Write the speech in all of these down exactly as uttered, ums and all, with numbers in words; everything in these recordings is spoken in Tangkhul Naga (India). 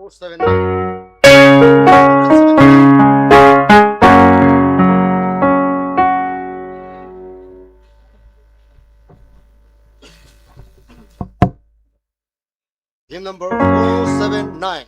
Four seven nine. Game number four seven nine.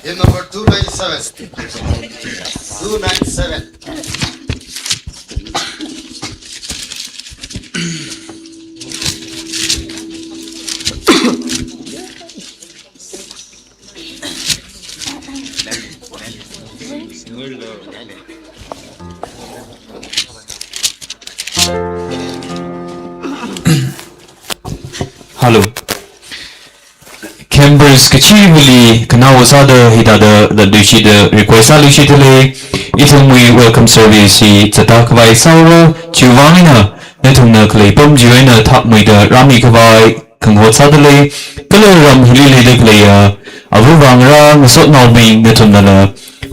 Game number two nine seven. Two nine seven. Hello. Campers kachivali khanao sāda hithāda latluishida request sāluishitda lei. Ithumwui welcome service hi zatda khavai sāra, chiwui vang eina nathumna khalei apam chiwui eina thakmeida rāmi khavai khangahot sāda lei. Kala ram hili leida khaleiya āva āvā ngarā ngasotnaobing nathumnala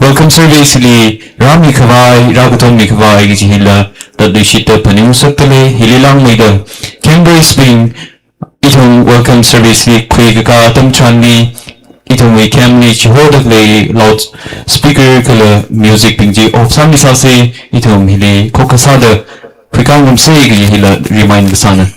welcome service li rāmi khavai, rākatommi khavai kaji hila latluishitda phaningngasakda lei. Hili langmeida campers bing, ithum welcome service li khuikakā atam tharanli, ithumwui camp li chihoda khalei loudspeaker kala music bing chi off sāmisāsa, ithum hili khokkha sāda khuikāngarumsa kaji hila remind kasāna.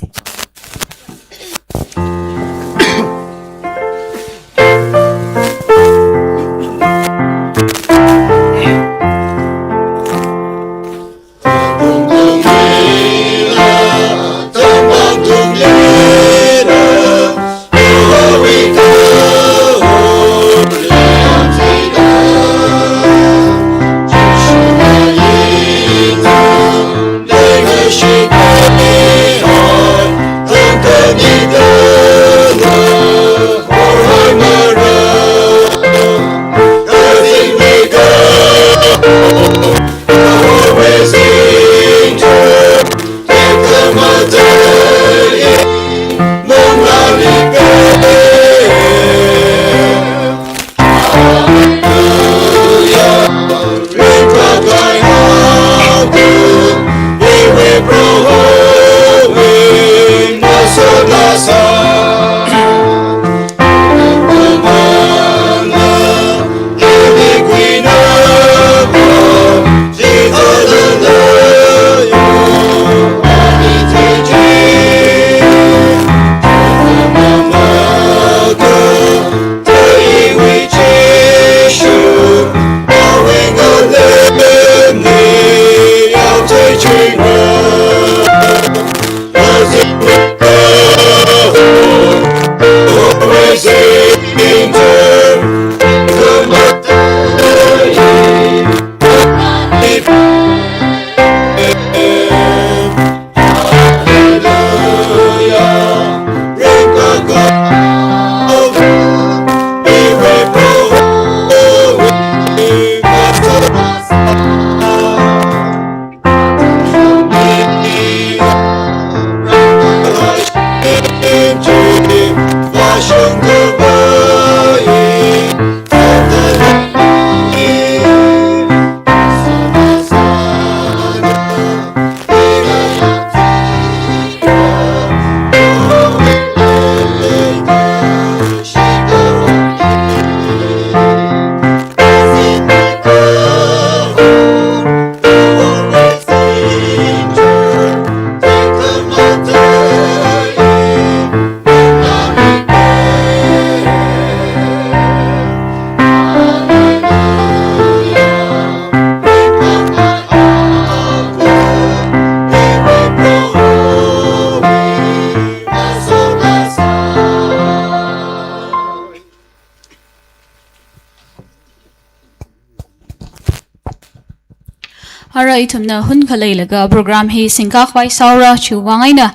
Ara ithumna hun khaleilaga program hi singkakhavai sāura. Chiwuivang eina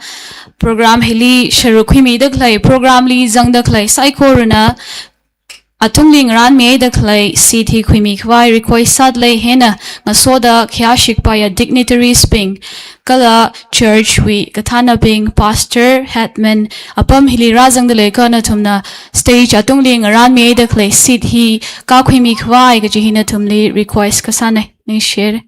program hili sharuk khuimida khalei, program li zangda khalei saikorana atungli ngaranmida khalei seat hi khuimikhavai request sāda lei. Hieina ngasoda khayāshikapaiya dignitaries bing, kala church wui kathānabing, pastor, headman, apam hili rāzangda leiakha nathumna stage atungli ngaranmida khalei seat hi kākhuimikhavai kaji hi nathumli request kasāna. Ningshire.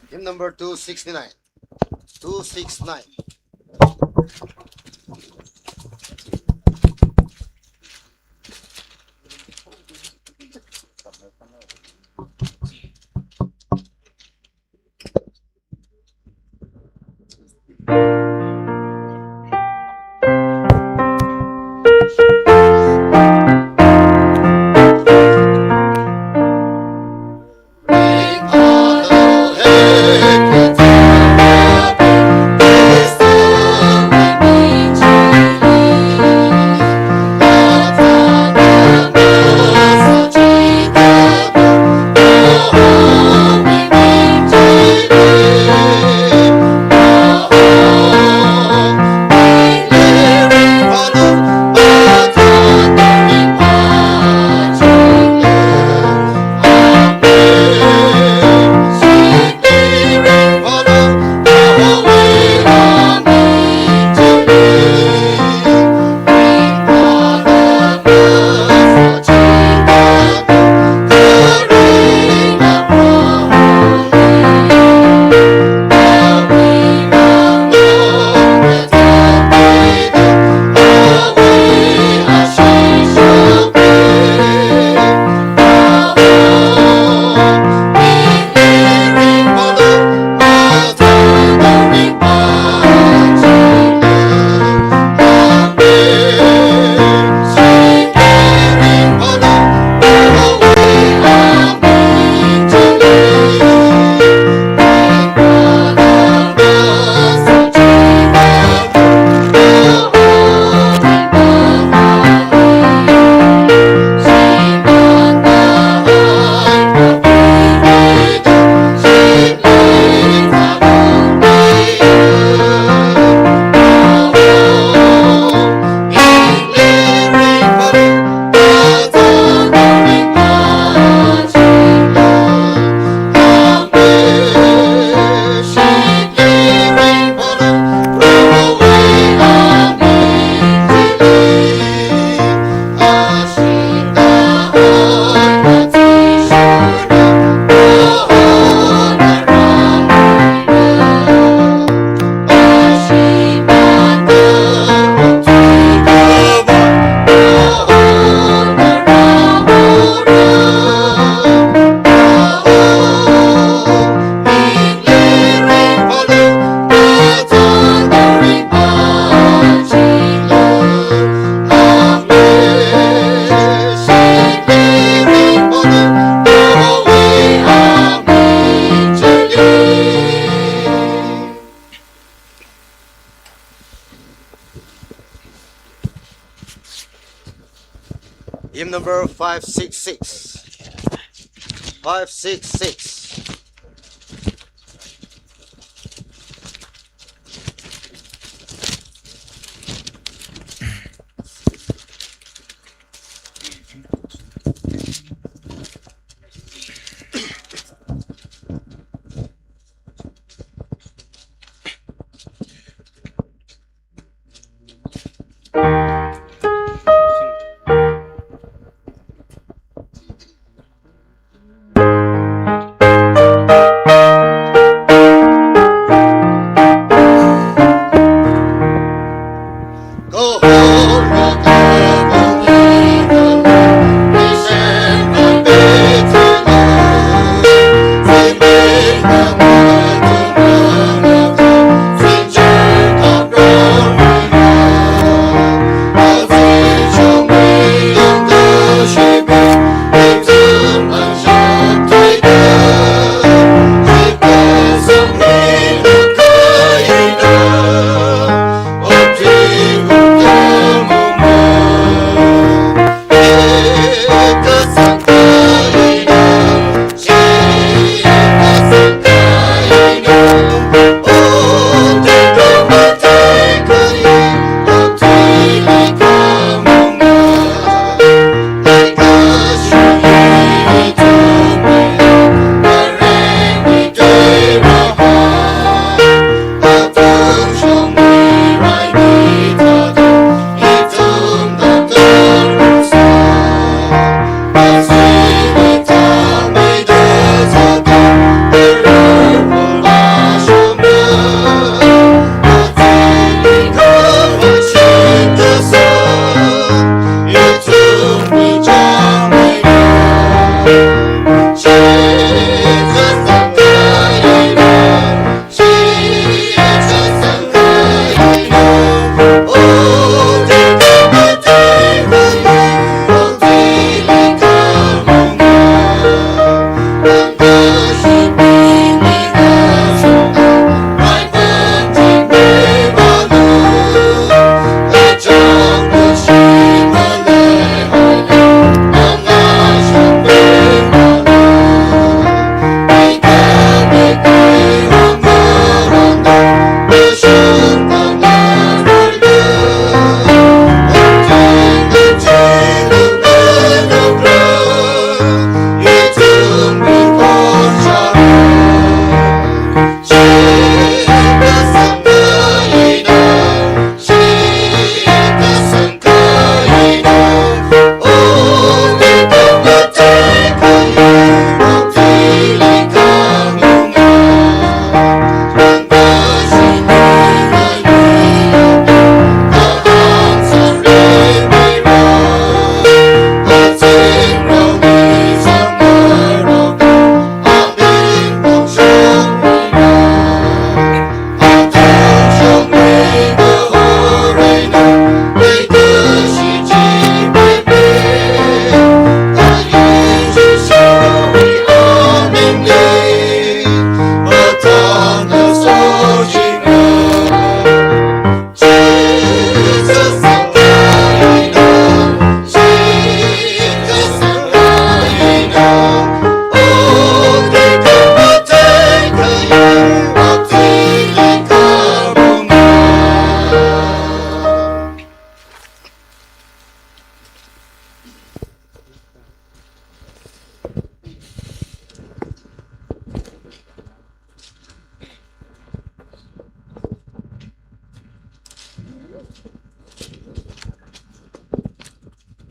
Hymn number two sixty-nine. Two six nine. Hymn number five six six. Five six six.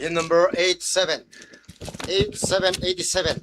Number eight seven. Eight seven eighty-seven.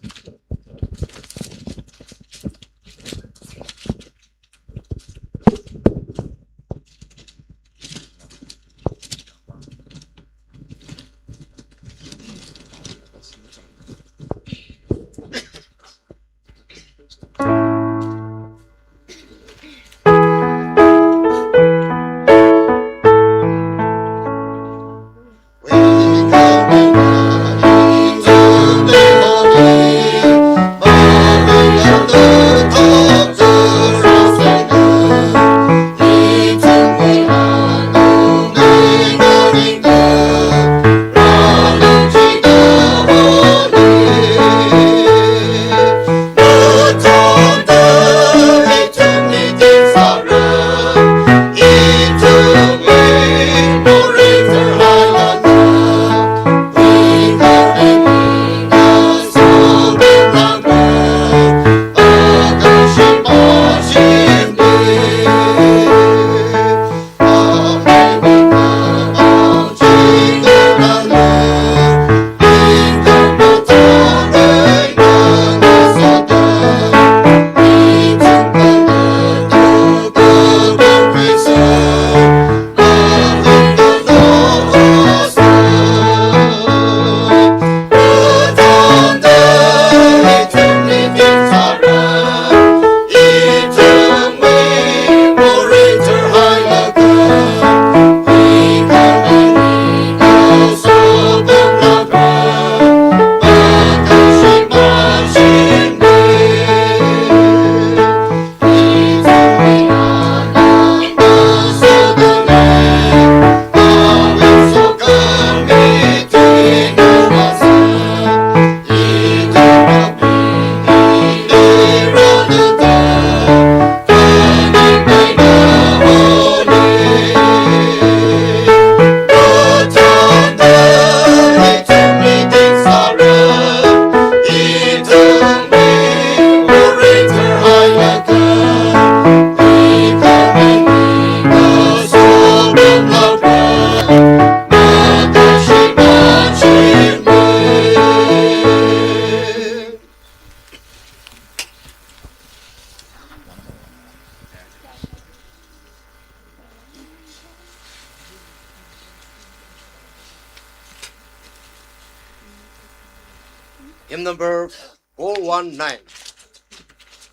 Hymn number four one nine.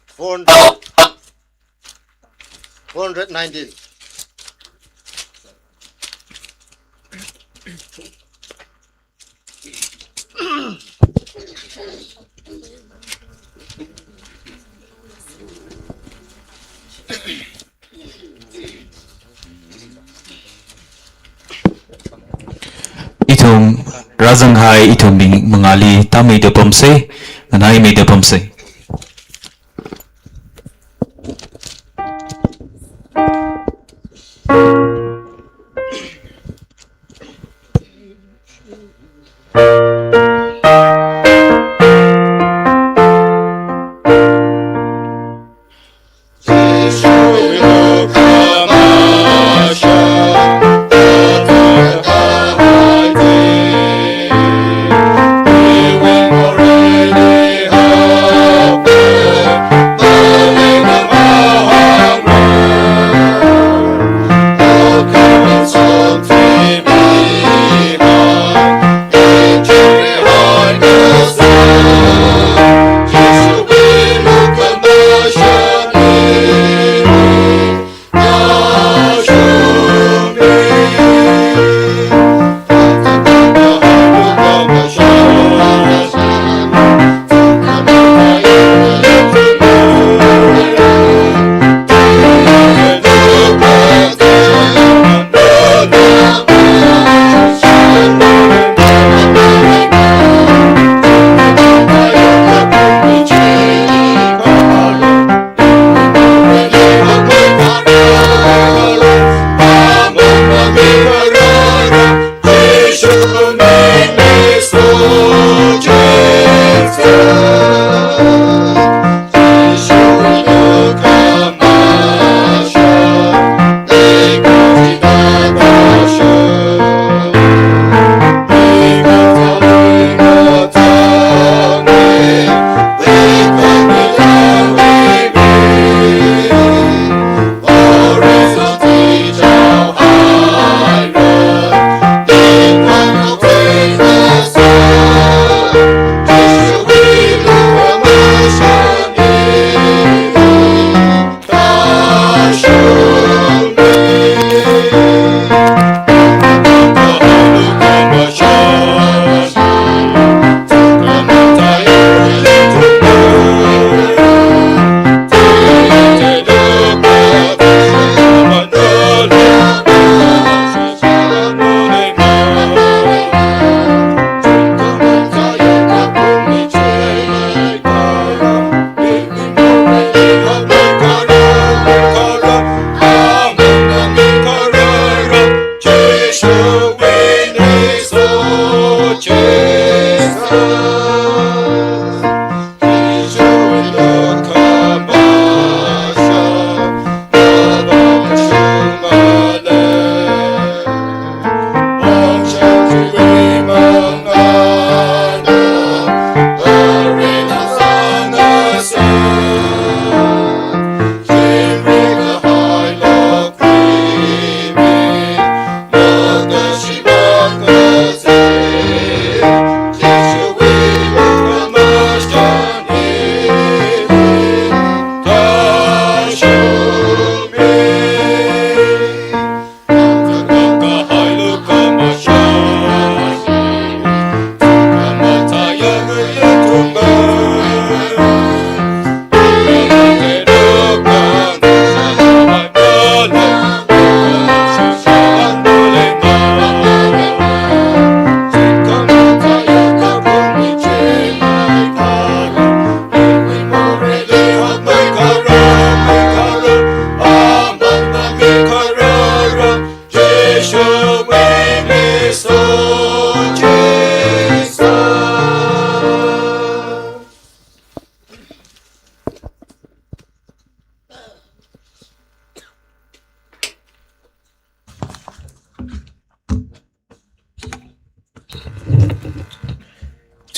Four hundred, four hundred nineteen. Ithum rāzanghai, ithumbing mangāli tāmeida pamsei, nganaimeida pamsei.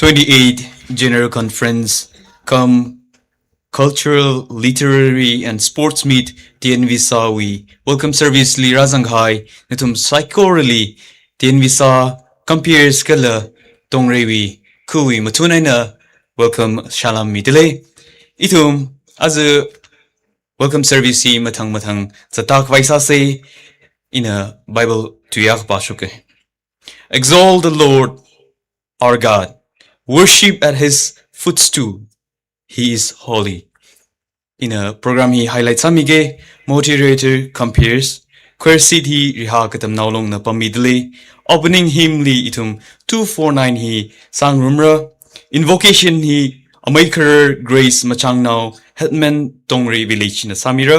twenty-eight General Conference cum Cultural, Literary and Sports Meet TNVSA wui welcome service li rāzangkahai nathum saikorali TNVSA comperes kala Tongreiwui khawui mathun eina welcome salam midalei. Ithum aja welcome service hi mathang mathang zatkhavai sāsa. Ina Bible tuiya kapā shoka. Exalt the Lord our God. Worship at his footstool. He is holy. Ina program hi highlight sāmiga. Moderator comperes. Choir seat hi Riha Katamnao Longna pammidalei. Opening hymn li ithum two four nine hi sāngarumra. Invocation hi Ameikharar Grace Machangnao, Headman Tongrei Village na sāmira.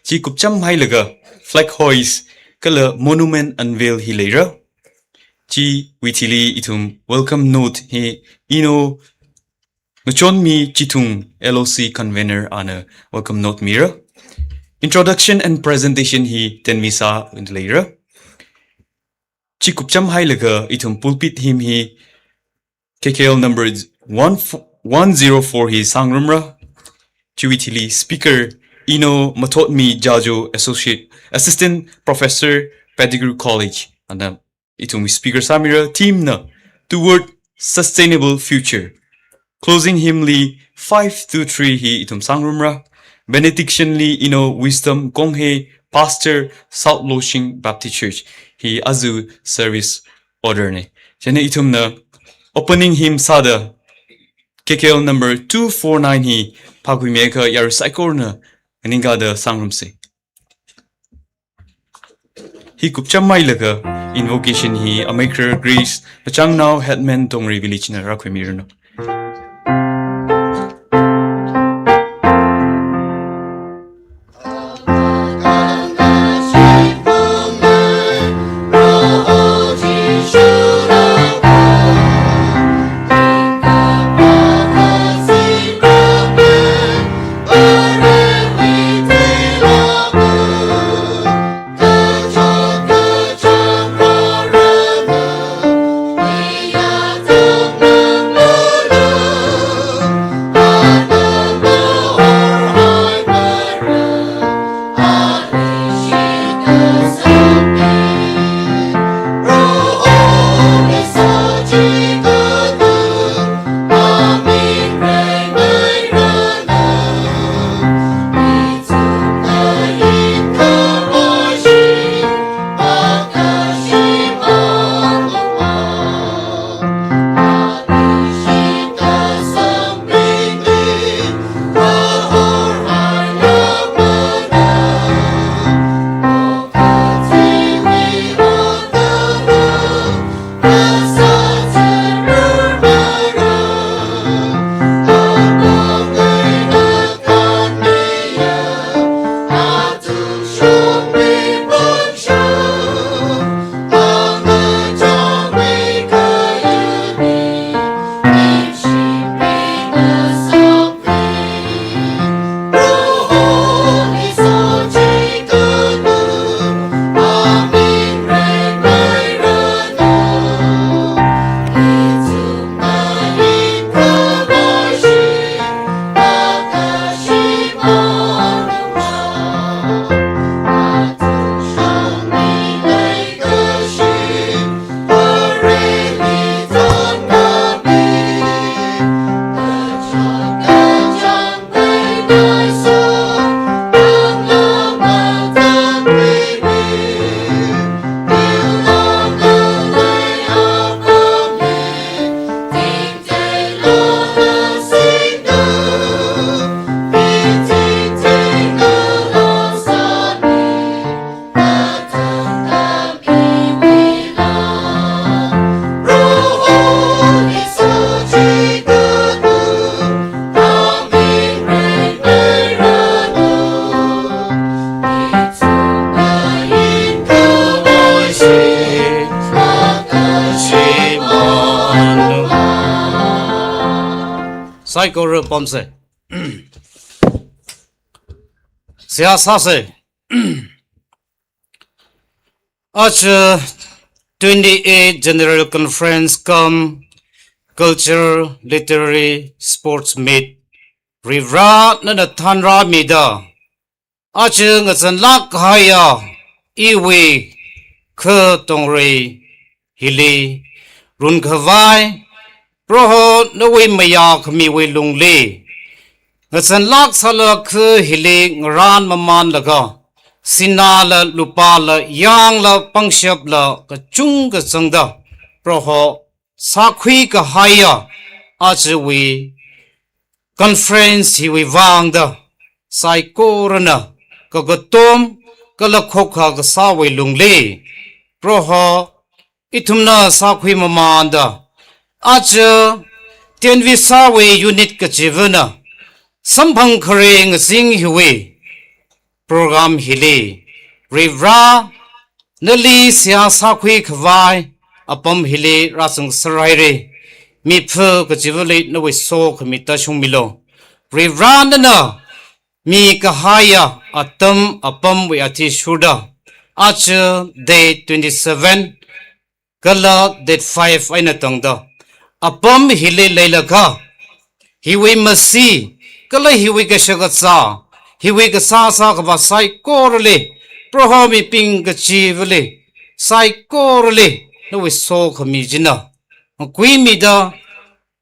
Chi kupchamhailaga flag hoist kala monument unveil hi leira. Chiwui thili ithum welcome note hi Eno Ngachonmi Chithung, L O C convener ana welcome note mira. Introduction and presentation hi TNVSA wui leira. Chi kupchamhailaga ithum pulpit hymn hi K K L number one, one zero four hi sāngarumra. Chiwui thili speaker Eno Mathotmi Jajo, Associate, Assistant Professor, Pettigrew College ana ithum speaker sāmira. Theme na Toward Sustainable Future. Closing hymn li five two three hi ithum sāngarumra. Benediction li Eno Wisdom Konghe, Pastor, South Loshing Baptist Church. Hi aja service order na. Chieina ithumna opening hymn sāda K K L number two four nine hi phākhuimiakha yarui saikorana nganingkāda sāngarumsa. Hi kupchamhailaga invocation hi Ameikharar Grace Machangnao, Headman Tongrei Village na rākhuimiranu. Saikora pamsa. Seihā sāsa. Aja twenty-eight General Conference cum culture, literary, sports meet, Varivara nana thanrāmida, aja ngazanlāk kahaiya iwui kha tongrei hili runkhavai, Proho nawui mayākhamiwui lungli ngazanlāk sālaga kha hili ngarān mamānlaga, sināla, lupāla, yangla, pangshapla, kachungkha zangda, Proho sākhui kahaiya ajawui conference hiwui vangda, saikorana kakatom kala khokkha kasāwui lungli, Proho ithumna sākhui mamānda, aja Tienvisawui unit kachivana samphang khare ngazin hiwui program hili, Varivara nali seihā sākhui khavai apam hili rāzangser haira. Mipha kachivali nawui sokhami tāshungmilu. Varivara nana mikahaiya atam apamwui athishurda, aja date twenty-seven kala date five eina tangda, apam hili leilakha, hiwui masi kala hiwui kashakazā, hiwui kasā sākhavā saikorali, Proho mibing kachivali, saikorali nawui sokhami china ngakuimida,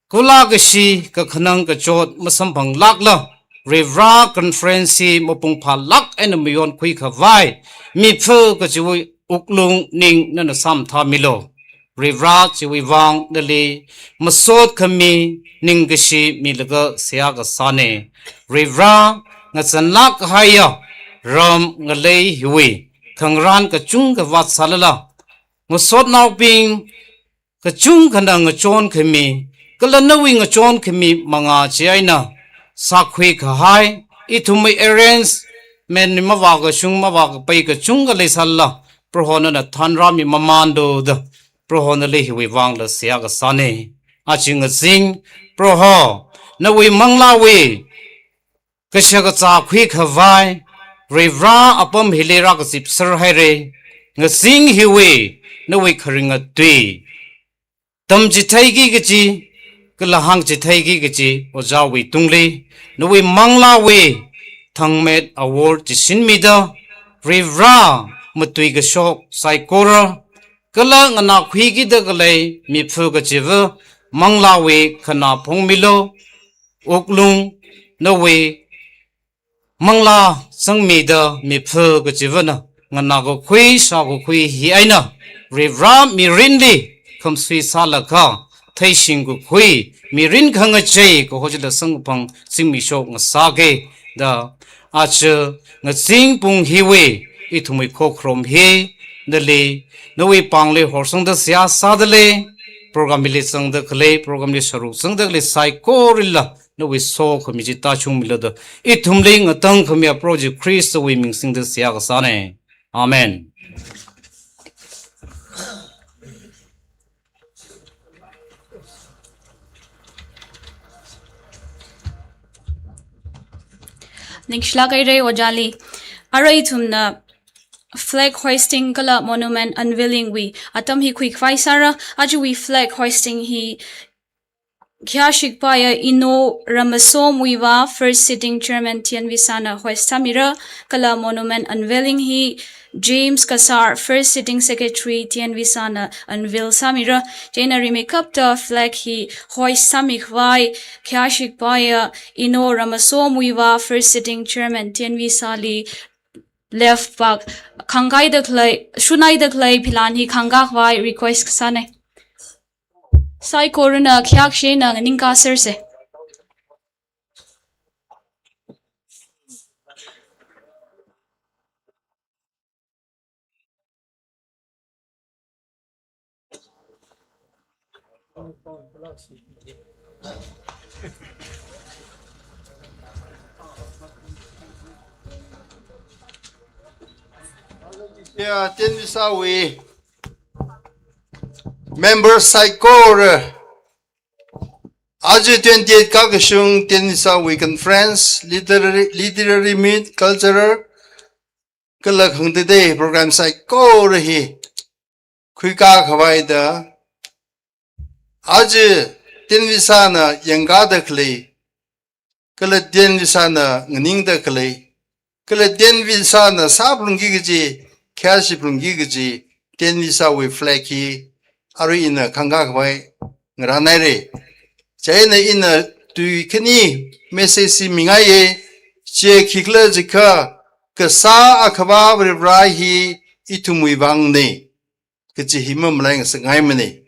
kula kashi kakhanang kachot masamphanglākla, Varivara conference hi mapung phālāk eina mayonkhui khavai, mipha kachiwui wuklung ning nana sāmathāmilu. Varivara chiwui vang nali masot khami ningkashi milaga seihā kasāna. Varivara ngazanlāk kahaiya ram ngalei hiwui khangarān kachungkha vātsālala, masotnaobing kachungkhana ngachon khami, kala nawui ngachon khami mangā chi eina sākhui kahai, ithumwui arrangement mavākashung mavākapai kachungkha leisālala, Proho nana thanrāmi mamānlu da, Proho nali hiwui vangla seihā kasāna. Aja ngazin, Proho, nawui manglāwui kashakazā khui khavai, Varivara apam hili rākazipser haira. Ngazin hiwui nawui kharinga tui, tamchitheiki kachi, kala hāngchitheiki kachi ojāwui tungli, nawui manglāwui thangmet awor chishinmida, Varivara matui kashok saikora, kala nganākhuikida khalei mipha kachiva manglāwui khanā phongmilu. Wuklung nawui manglā zangmida mipha kachivana nganākakhui shākakhui hi eina, Varivara mirinli khamsui sālaga, theishingkakhui mirin khangachei kaho chila samkaphang zimikshok ngasāga da, aja ngazin pung hiwui ithumwui khokharum hi nali nawui pāngli horsangda seihā sādalei, program hili zangda khalei, program li sāruk zangda khalei saikoralila nawui sokhami chi tāshungmilu da, ithumli ngatangkhamiya Proho Jishu Khristawui ming singda seihā kasāna. Amen. Ningshilāk haira ojāli. Arui ithumna flag hoisting kala monument unveiling wui atam hi khuikhavai sāra. Ajawui flag hoisting hi khayā shikpaiya Ino Ramasomwuivah, first sitting chairman T N Visana hoist sāmira, kala monument unveiling hi James Kasar, first sitting secretary T N Visana unveil sāmira. Chieina rimeikapta flag hi hoist sāmikhavai khayā shikpaiya Ino Ramasomwuivah, first sitting chairman T N Visali left pak khangkaida khalei, shunaida khalei philan hi khangkakhavai request kasāna. Saikorana khayākshi eina nganingkasersa. Ya, T N Visawui member saikora, aja twenty-eight kakashung T N Visawui conference, literary, literary meet, cultural, kala khangateitei program saikora hi khuikakhavai da, aja T TEN visa na yangkāda khalei, kala TEN visa na nganingda khalei, kala TEN visa na sāphalungki kaji, khayāshi phalungki kaji, TEN visa wui flag hi arui ina khangkā khavai ngarānhaira. Chieina ina tui khani message hi mingaiya, chi khikhala jiakha, Kasā Akhava Varivara hi ithumwui vangna kaji hi mamalai ngasakngaimana.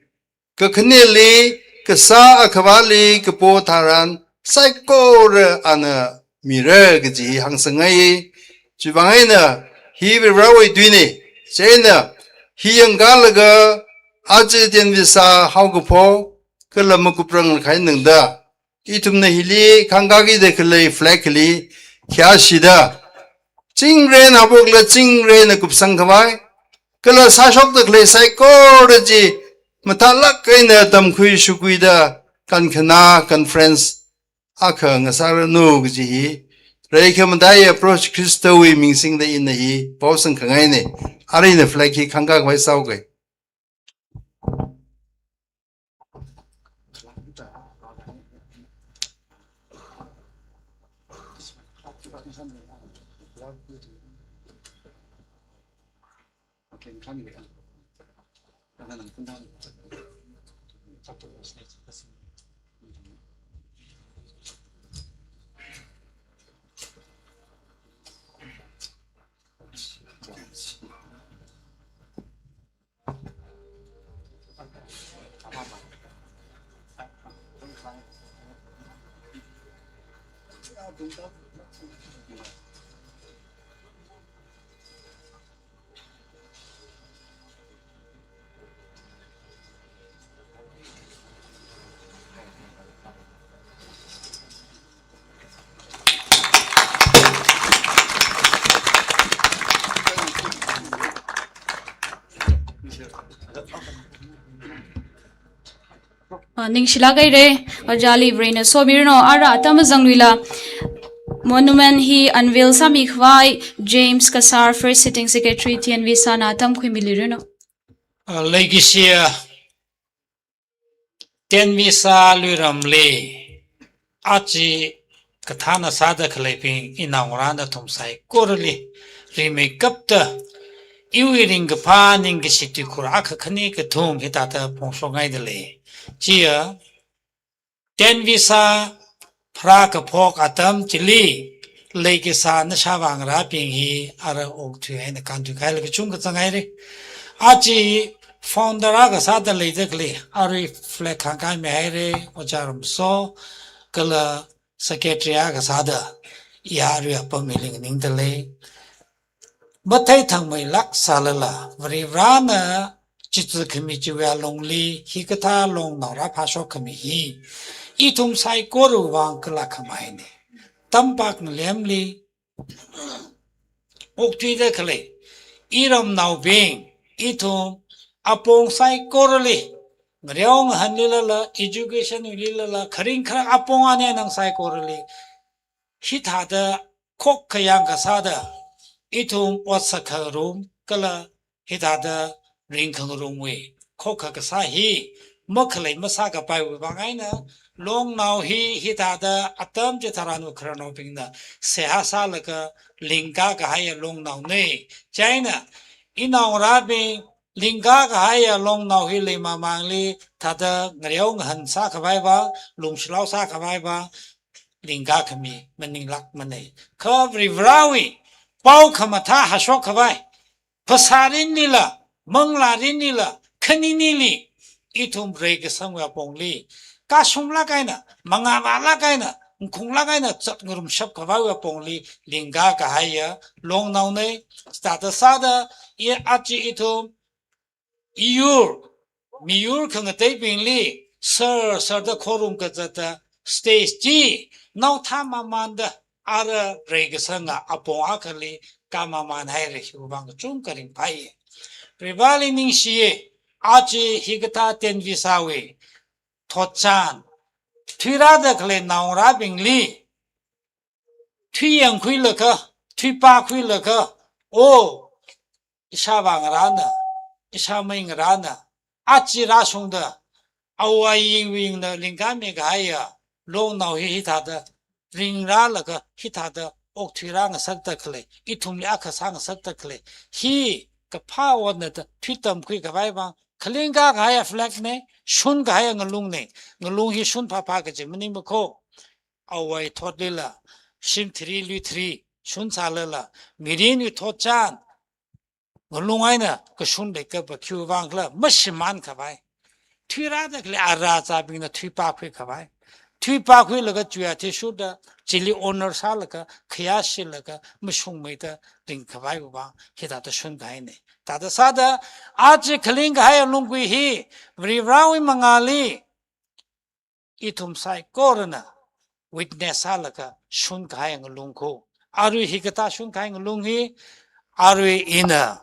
Kakhaneli, Kasā Akhavali kapo tharan saikora ana mira kaji hi hāngsangngaiya. Chiwuivang eina hi Varivarawui tuina. Chieina hi yangkālaga aja TEN visa haokaphok kala makuprang kahai tangda, ithumna hili khangkākida khalei flag hili khayāshida, chingri eina haophoklaga chingri eina kupsang khavai, kala sāshokda khalei saikora chi mathālāk eina tamkhui shukhuida kankhanā conference akha ngasāranu kaji hi, reikhamataiya Proho Jishu Khristawui ming singda ina hi pao sangkhangaina. Arui ina flag hi khangkā khavai sāuka. Ah, ningshilāk haira, ojāli Varena somiranu. Ara atam azangluila monument hi unveil sāmi khavai James Kasar, First Sitting Secretary, TEN visa na atam khuimiliranu. Ah, leikashiya TEN visa luiramli aja kathāna sāda khaleibing inaongarā nathum saikorali rimeikapta iwui ringkaphā ningkashi tuikhur akha khani kathum hithāda phongshokngaidalei. Chiya TEN visa pharākaphok atam chili leikasā nashāvā ngarābing hi ara okathui eina kānthuikahai kachungkha zanghaira. Aja founder akha sāda leida khalei, arui flag khangkāmi haira, Ojā Ramso, kala secretary akha sāda, iya arui apam hili nganingdalei. Matheithangmeilāk sālala, Varivarana chichikhami chiwui alungli hikathā longnao rāphāshokkhami hi ithum saikorawui vang kala khamaina. Tampak ngalemli okthuida khalei iramnaobing, ithum apong saikorali, ngareo ngahanlilala, education wuililala, kharing kharak apong ane nang saikorali hithāda khokkha yangkasāda, ithum ot sākhangarum kala hithāda ringkhangarumwui khokkha kasā hi makhalei masākapaiwui vang eina, longnao hi hithāda atam chitharan ukhararnaobingna seihā sālaga lingkā kahaiya longnaona. Chieina inaongarābing lingkā kahaiya longnao hi leimamāngli thāda ngareo ngahan sākhavaiva, lungshilao sākhavaiva lingkākhami maninglākmana. Kha Varivarawui pao khamathā hāshok khavai, phasā rinlila, manglā rinlila, khaninili, ithum reikasangwui apongli, kashunglāk eina, mangāvālāk eina, ngkhunglāk eina zatngarumshap khavaiwui apongli lingkā kahaiya longnaona. Chithāda sāda, i aja ithum iyur, miyur khangateibingli, sar, sarda khorum kazata stage chi naothā mamānda, ara reikasanga apong akhali kāmamān haira, hiwui vang kachungkha ringphāya. Varivarali ningshiya, aja hikathā TEN visawui thotchan thuirāda khalei naongarābingli, thuiyangkhuilaga, thuipākhuilaga, o, ishāvā ngarāna, ishāmei ngarāna, aja rāshungda, Awui yingwui yingna lingkami kahaiya longnao hi hithāda ringrālaga hithāda okthuirā ngasakta khalei, ithumli akha sāngasakta khalei. Hi kaphā otna da thuitamkhui khavai vang, khaling kakahaiya flag ne, shun kahaiya ngalung ne, ngalung hi shun phāphā kaji maningmakho. Awui thotlila, shim thiri lui thiri, shun sālala, mirinwui thotchan, ngalung eina kashun leikapa khiwui vang khala mashimān khavai. Thuirāda khalei ara zābingna thuipākhui khavai. Thuipākhuilaga chuya thi shuda, chili honor sālaga, khayāshilaga, mashungmeida ring khavai vang, hithāda shun kahaine. Thāda sāda, aja khaling kahaiya lungkui hi, Varivarawui mangāli, ithum saikorana witness sālaga shun kahai ngalung kho. Arui hikathā shun kahai ngalung hi, arui ina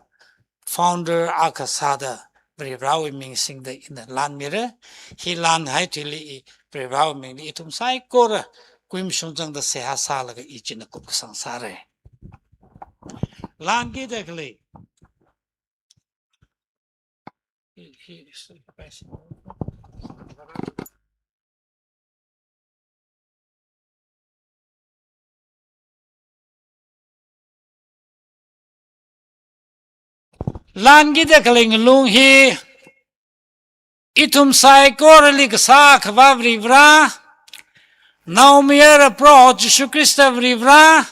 founder akha sāda Varivarawui ming singda ina lan mira. Hi lan hai thili i Varivarawui mingli ithum saikora kuimshung zangda seihā sālaga i china kupkasang sāra. Lan kida khalei. Lan kida khalei ngalung hi, ithum saikorali kasā Akhava Varivara, Naomayara Proho Jishu Khrista Varivara,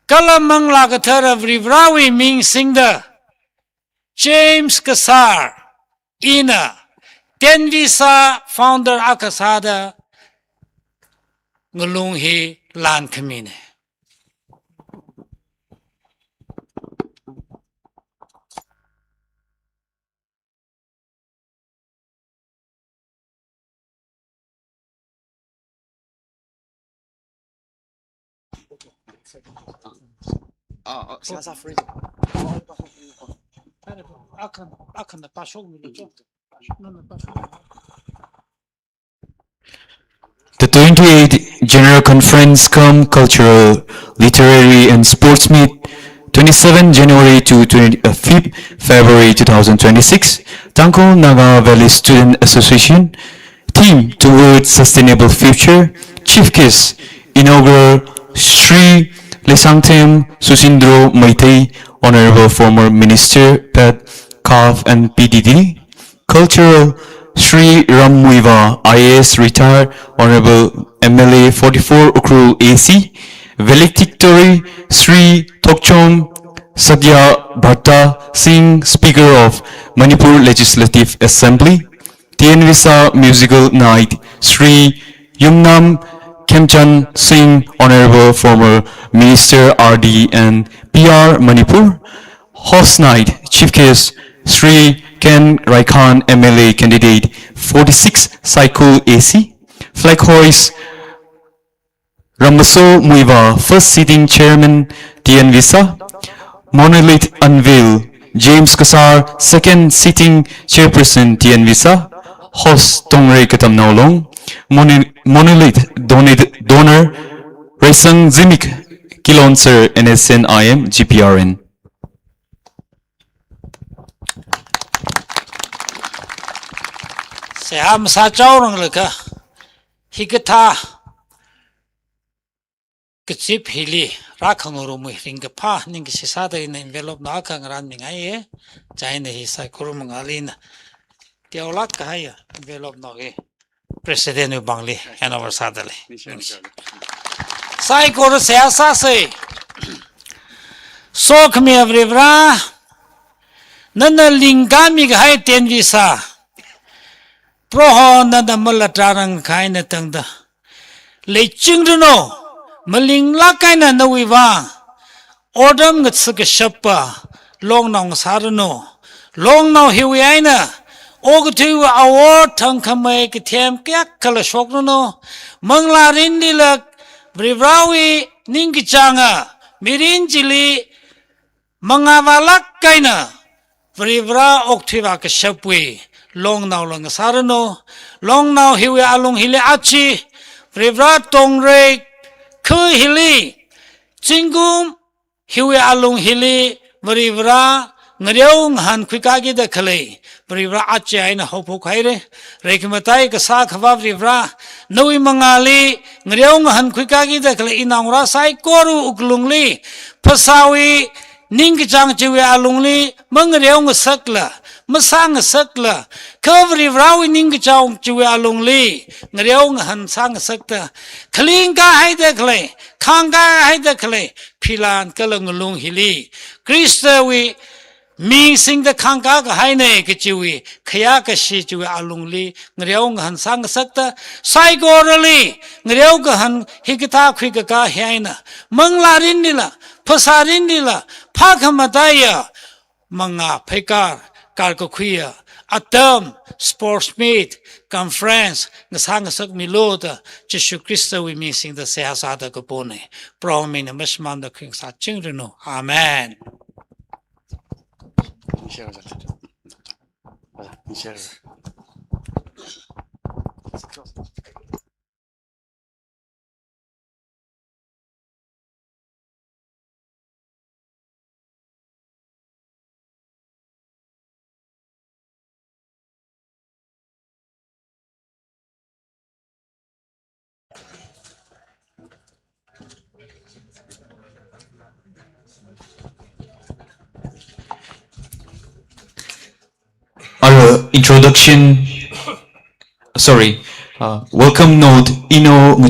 kala Manglā Kathara Varivarawui ming singda, James Kasar, ina, Tenvisa founder akha sāda, ngalung hi lan khamine. Ah, ah, sila sa free. Akan, akan na pasok ni lo. The twenty-eighth General Conference cum Cultural, Literary and Sports Meet, twenty-seventh January to twenty, uh, fifth February two thousand twenty-six, Tangkhul Naga Valley Student Association, Theme: Towards Sustainable Future, Chief Guest, Inaugural Shri Leisangthem Susindro Meitei, Honorable former Minister, Pet, Calf and P D D, Cultural, Shri Ram Muivah, I A S retired, Honorable M L A forty-four Ukhrul A C, Valedictory, Shri Thokchom Satya Bharta Singh, Speaker of Manipur Legislative Assembly, Tenvisa Musical Night, Shri Yumnam Khemchand Singh, Honorable former Minister R D and P R Manipur, Host Night, Chief Guest, Shri Ken Raikhan, M L A candidate, forty-six Saikul A C. Flag Hoist, Ramaso Muivah, first sitting chairman, Tenvisa. Monolith Unveil, James Kasar, second sitting chairperson, Tenvisa. Host Tongrei Katamnao Long. Moni-, Monolith Donate-, Donor, Reisang Zimik Kilonser, N S N I M, G P R N. Seihā masāchaoranglakha, hikathā kazip hili rākhangarumwui ringkaphā ningkashi sāda ina envelope nao akha ngarānmingaiye. Chieina hi saikora mangāli ina teolāk kahaiya envelope nao hi President wui pāngli hand over sādalei. Saikora seihā sāsei. Sokhami Varivarā, nana lingkami kahai Tenvisa Proho nana malatranang kahaina tangda leichingranu, malinglāk eina nawui vang otram ngatha kashapa longnao ngasāranu. Longnao hiwui eina okathuiwui awor thangkhamei kathem kayākhala shokranu. Manglā mirinlila Varivarāwui ningkachānga mirin chili mangāvālāk eina Varivarā okthuivā kashapwui longnaola ngasāranu. Longnao hiwui alung hili achi, Varivarā Tongrei khu hili, zingkum hiwui alung hili Varivarā ngareo ngahānkhuikākida khalei Varivarā aja eina haophok haira. Reikhamatei kasā Akhava Varivarā, nawui mangāli ngareo ngahānkhuikākida khalei inaongarā saikora wuklungli, phasāwui ningkachāng chiwui alungli mangareo ngasakla, masā ngasakla, kha Varivarāwui ningkachāng chiwui alungli ngareo ngahān sāngasakta, khalingkā haida khalei, khāngkā haida khalei philan kala ngalung hili, Khristawui ming singda khāngkā kahaina kachiwui khayākashi chiwui alungli ngareo ngahān sāngasakta, saikorali ngareo kahān hikathā khuikakā hi eina, manglā rinlila, phasā rinlila, phākhamataiya, mangā pheikar, karkakhuiya, atam, sports meet, conference ngasā ngasakmilu da Jishu Khristawui ming singda seihā sāda kapona. Proho mina mashimānda khuingasakchingranu. Amen. Ara introduction, sorry, uh, welcome note ino